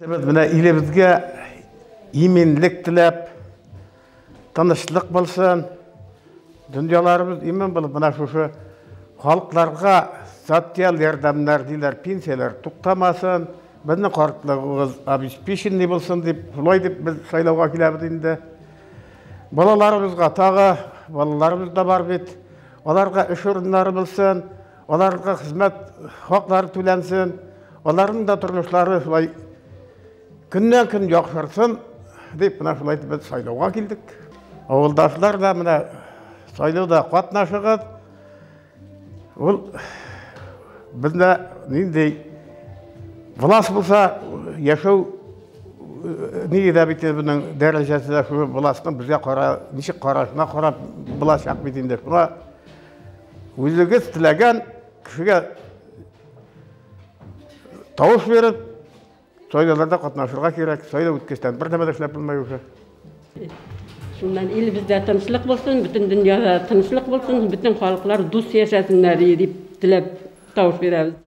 Без менә илебезгә иминлек теләп, тынычлык булсын, дөньяларыбыз имин булып, менә шушы халыкларга социаль ярдәмнәр диләр, пенсияләр туктамасын, безнең картлыгыбыз обеспеченный булсын дип, шулай дип без сайлауга киләбез инде. Балаларыбызга тагы, балаларыбыз да бар бит, аларга эш урыннары булсын, аларга хезмәт хаклары түләнсен, аларның да тормышлары шулай көннән-көн яхшырсын дип, менә шулай дип без сайлауга килдек. Авылдашлар да менә сайлауда катнашыгыз. Ул бездә нинди власть булса, яшәү нигә дә бит безнең дәрәҗәсе дә шул властьның безгә кара, ничек карашына карап булачак бит инде. Шуңа үзегез теләгән кешегә тавыш биреп, сайлауларда катнашырга кирәк. Сайлау үткәчтән бер нәмә дә эшләп булмый уже. Шуннан илебездә тынычлык булсын, бөтен дөньяда тынычлык булсын, бөтен халыклар дус яшәсеннәр дип теләп тавыш бирәбез.